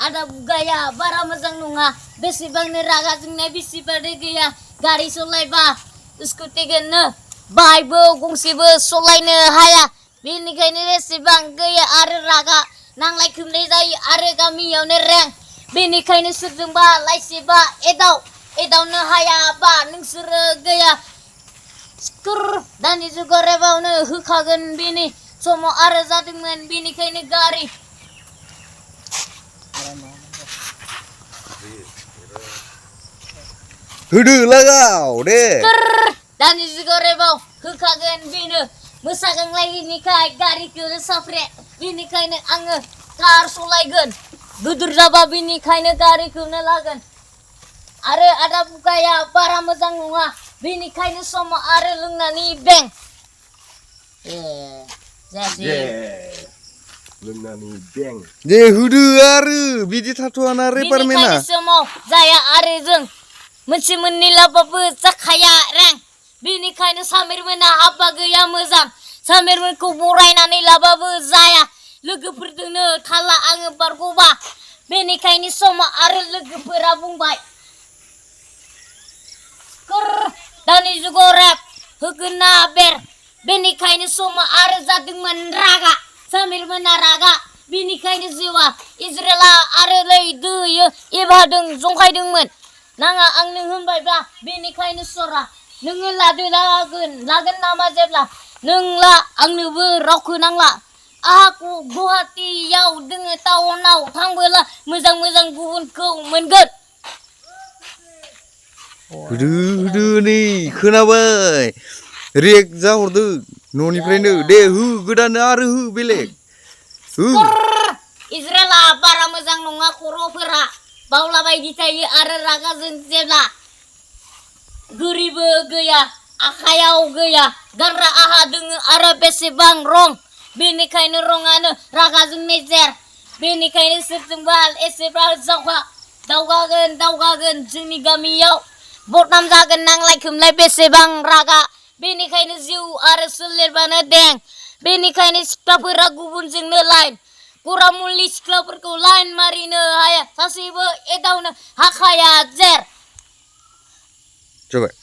ada gaya bara मोजां नङा बेसेबांनो रागा जोंनाय बेसेबांनो गैया गारि सलायबा स्कुटिगोननो बाइकबो गंसेबो सलायनो हाया बेनिखायनो बेसेबां गैया आरो रागा नांलाय खोमलाय जायो आरो गामियावनो रें बेनिखायनो सोरजोंबा लाइसिबा एदावनो हायाबा नोंसोरो गैया स्कुर दानि जुगाव रेबावनो होखागोन बेनि समाव आरो जादोंमोन बेनिखायनो गारि होदो लागाव दे दानि जुगाव रेबाव होखागोन बेनो मोसागांलायनिखाय गारिखौनो साफ्रे बेनिखायनो आङो कार सलायगोन गिदिर जाबा बेनिखायनो गारिखौनो लागोन आरो आदा बुगाया बारा मोजां नङा बेनिखायनो समाव आरो लोंनानै बें जायासै लोंनानै बें दे होदो आरो बिदि थाथ'आना रेपारमेना बेनिखायनो समाव जाया आरो जों मोनसे मोननै लाबाबो जाखाया रें बेनिखायनो सामिरमोना हाबा गैया मोजां सामिरमोनखौ बरायनानै लाबाबो जाया लोगोफोरजोंनो थाला आङो बारग'बा बेनिखायनो समाव आरो लोगोफोरा बुंबाय दानि जुगाव रेप होगोन ना बेर बेनिखायनो समाव आरो जादोंमोन रागा सामिरमोना रागा बेनिखायनो जिउआ इज्राइला आरो दैयो एबादों जंखायदोंमोन नाङा आंनो होनबायब्ला बेनिखायनो सरा नोङो लागोन नामा जेब्ला नों ला आंनोबो रावखौ नांला आहा गुवाहाटीयाव दोङो टाउनाव थांबोला मोजां मोजां गुबुनखौ मोनगोन होदो नै खोनाबाय रेक जाहरदो न'निफ्रायनो दे हो गोदान आरो हो बेलेग हो इज्राइला बारा मोजां नङा खर'फोरा बावला बायदि थायो आरो रागाजों जेब्ला गोरिबो गैया आखायाव गैया गानग्रा आहा दोङो आरो बेसेबां रं बेनिखायनो रङानो रागाजों नेजेर बेनिखायनो सोरजोंबा एसेब्ला दावगागोन जोंनि गामियाव बदनाम जागोन नांलाय खोमलाय बेसेबां रागा बेनिखायनो जिउ आरो सोलेरबानो दें बेनिखायनो सिख्लाफोरा गुबुनजोंनो लाइन गरामुलि सिख्लाफोरखौ लाइन मारिनो हाया सासेबो एदावनो हाखाया जेर जाबाय